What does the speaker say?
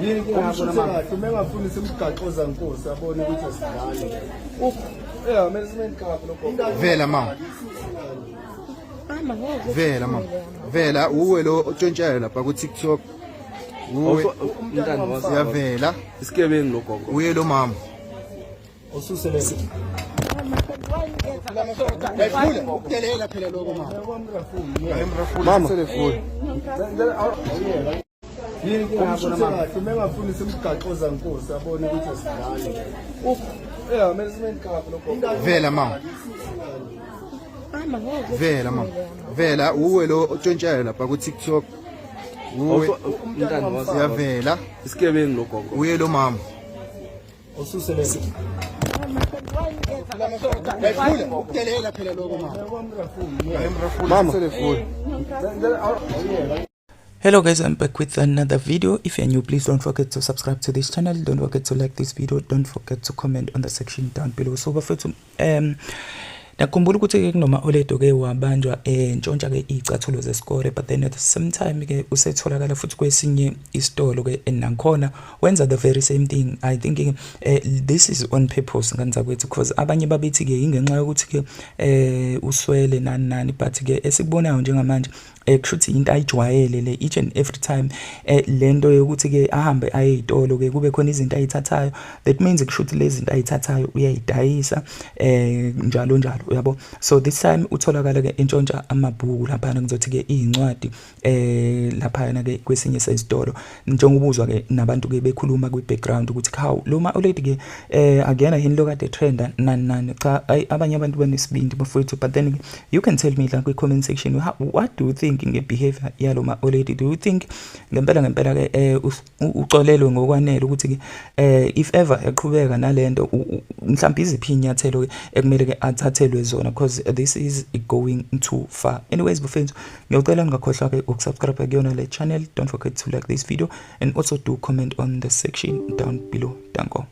Yini inkinga yakho Umshuthe mama? kahle uma engafuni simgaxoza nkosi abone ukuthi asidlali. Yeah, kumele simenkabi lo gogo. Vela mama. Mama ngeke. Vela mama. Vela uwe lo otshontshayo lapha ku TikTok. Uwe Umntana uyavela. Isigebengu lo gogo. Uye lo mama. Ususe le. Yayiphula ukudelela phela lokho mama. Mama. Telefoni. Yini inkinga yakho Umshuthe mama? kahle uma engafuni simgaxoza nkosi abone ukuthi asidlali. Yeah, kumele simenkabi lo gogo. Vela mama. Mama ngeke. Vela mama. Vela uwe lo otshontshayo lapha ku TikTok. Uwe Umntana uyavela. Isigebengu lo gogo. Uye lo mama. Ususe le. Yayiphula ukudelela phela lokho mama. Mama. Telefoni. Hello guys, I'm back with another video. If you're new, please don't forget to subscribe to this channel, don't forget to like this video, don't forget to comment on the section down below. So bafethu, nakhumbula ukuthi-ke kunoma oledo-ke wabanjwa entshontsha-ke iy'cathulo zesikole, but then at the same time-ke usetholakala futhi kwesinye isitolo-ke, and nakhona wenza the very same thing. I think this is on purpose, ngane zakwethu, because abanye babethi-ke ingenxa yokuthi-ke uswele nani nani, but-ke esikubonayo njengamanje kusho ukuthi into ayijwayele le each and every time, lento yokuthi ke ahambe aye ezitolo ke kube khona izinto ayithathayo. That means kusho ukuthi lezi zinto ayithathayo uyayidayisa njalo njalo, uyabo. So this time utholakala ke entshontsha amabhuku laphana, ngizothi ke izincwadi laphana ke kwesinye sezitolo, njengoba uzwa ke nabantu ke bekhuluma kwi background ukuthi hawu, lo ma olady ke akuyena yini lo kade trenda, nani nani. Cha, abanye abantu banesibindi bafowethu. But then you can tell me la kwi comment section, what do you think nge-behavior yalo ma olady? Do you think ngempela ngempela ke uxolelwe ngokwanele ukuthi ke if ever eqhubeka nalento, mhlawumbe iziphi inyathelo ke ekumele ke athathelwe zona? Because this is going too far. Anyways bafethu, ngiyocela ningakhohlwa ke ukusubscribe kuyona le channel, don't forget to like this video and also do comment on the section down below. Danko.